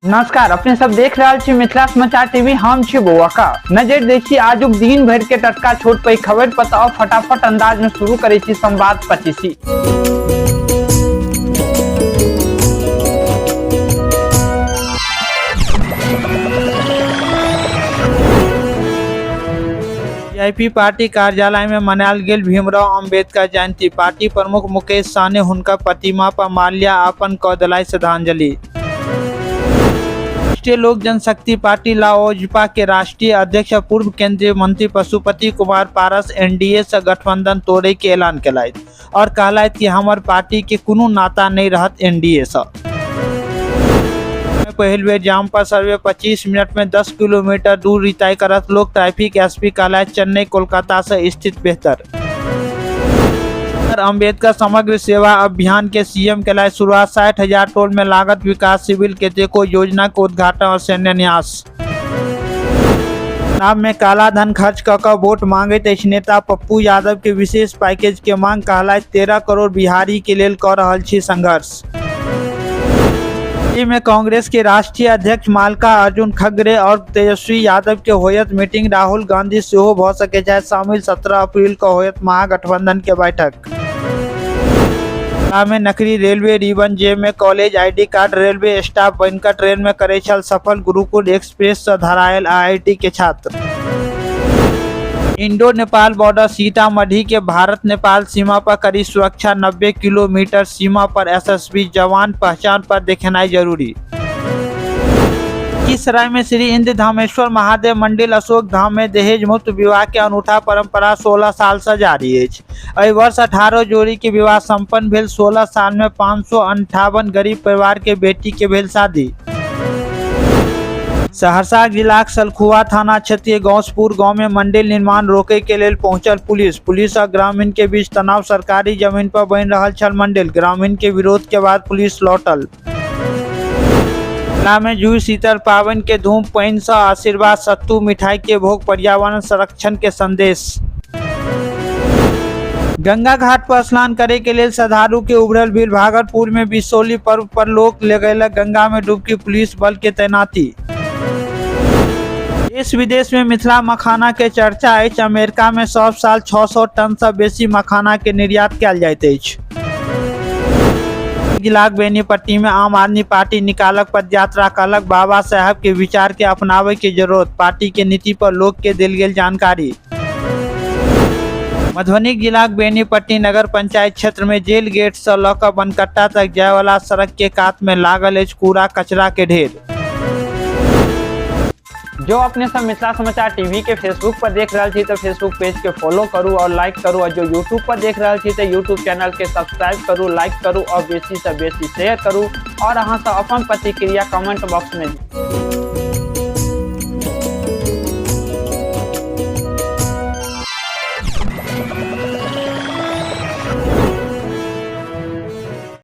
नमस्कार, अपने सब देख रहल छी मिथिला समाचार टीवी। हम छी बौआ का नजर देखी आजुक दिन भर के टटका छोट पैघ खबर पर। तो फटाफट अंदाज में शुरू करे छी संवाद पच्चीसी। वीआईपी पार्टी कार्यालय में मनायल गेल भीमराव अंबेडकर जयंती। पार्टी प्रमुख मुकेश सहनी हुनकर प्रतिमा पर माल्यार्पण क देलनि श्रद्धांजलि। राष्ट्रीय लोक जनशक्ति पार्टी रालोसपा के राष्ट्रीय अध्यक्ष आ पूर्व केंद्रीय मंत्री पशुपति कुमार पारस एनडीए से गठबंधन तोड़े के ऐलान केलथि और कहलथि कि हमर पार्टी के कोनो नाता नहीं रहत एनडीए से। पहिल बेर जाम पर सर्वे, 25 मिनट में 10 किलोमीटर दूर तय करत लोग। ट्रैफिक एसपी कहलथि, चेन्नई कोलकाता से स्थिति बेहतर। अंबेडकर समग्र सेवा अभियान के सीएम केलथि शुरुआत। 60,000 टोल में लागत विकास शिविर, कतेको योजना के उद्घाटन और शिलान्यास। चुनाव में काला धन खर्च क कऽ वोट मांगैत अछि नेता, पप्पू यादव के विशेष पैकेज के मांग। कहलथि, 13 करोड़ बिहारी के लेल कऽ रहल छी संघर्ष। दिल्ली में कांग्रेस के राष्ट्रीय अध्यक्ष मल्लिकार्जुन खड़गे और तेजस्वी यादव के होयत मीटिंग। राहुल गांधी सेहो भऽ सकै छथि शामिल। 17 अप्रैल को होयत महागठबंधन के बैठक। में नकली रेलवे रिबन, जेब में college ID card, railway staff बनकर ट्रेन में करे छल सफर। गुरुकुल एक्सप्रेस से धरायल आईआईटी के छात्र। इंडो नेपाल बॉर्डर, सीतामढ़ी के भारत नेपाल सीमा पर कड़ी सुरक्षा। 90 किलोमीटर सीमा पर एसएसबी जवान, पहचान पत्र देखेनाइ जरूरी। लखीसराय में श्री इंद्र धामेश्वर महादेव मंदिर अशोक धाम में दहेज मुक्त विवाह के अनूठा परंपरा 16 साल से जारी अछि। एहि वर्ष 18 जोड़ी के विवाह संपन्न भेल। 16 साल में 558 गरीब परिवार के बेटी के भेल शादी। सहरसा जिलाक सलखुआ थाना क्षेत्र के गौसपुर गांव में मंदिर निर्माण रोके के लेल पहुंचल पुलिस। पुलिस और ग्रामीण के बीच तनाव। सरकारी जमीन पर बनि रहल छल मंदिर। ग्रामीण के विरोध के बाद पुलिस लौटल। मिथिला में जुड़ शीतल पावन के धूम, पानि सँ आशीर्वाद, सत्तू मिठाई के भोग, पर्यावरण संरक्षण के संदेश। गंगा घाट पर स्नान करे के लेल श्रद्धालु के उमड़ल भीड़। भागलपुर में बिसौली पर्व पर लोग लगेलक गंगा में डुबकी, पुलिस बल के तैनाती। देश विदेश में मिथिला मखाना के चर्चा अछि। अमेरिका में सब साल 600 टन सँ बेसी मखाना के निर्यात कयल जाइत अछि। जिलाक बेनीपट्टी में आम आदमी पार्टी निकालक पदयात्रा। कहलक, बाबा साहब के विचार के अपनावे के जरूरत। पार्टी के नीति पर लोग के देल गेल जानकारी। मधुबनी जिलाक बेनीपट्टी नगर पंचायत क्षेत्र में जेल गेट से लऽ कऽ बनकट्टा तक जाय वाला सड़क के कात में लागल अछि कूड़ा कचरा के ढेर। जो अपने सब मिथिला समाचार टीवी के फेसबुक पर देख रहल छी, तो फेसबुक पेज के फॉलो करू और लाइक करू और जो यूट्यूब पर देख रहल छी, तो यूट्यूब चैनल के सब्सक्राइब करू, लाइक करू और बेसी से बेसी शेयर करू और अहाँ सब अपन प्रतिक्रिया कमेंट बॉक्स में।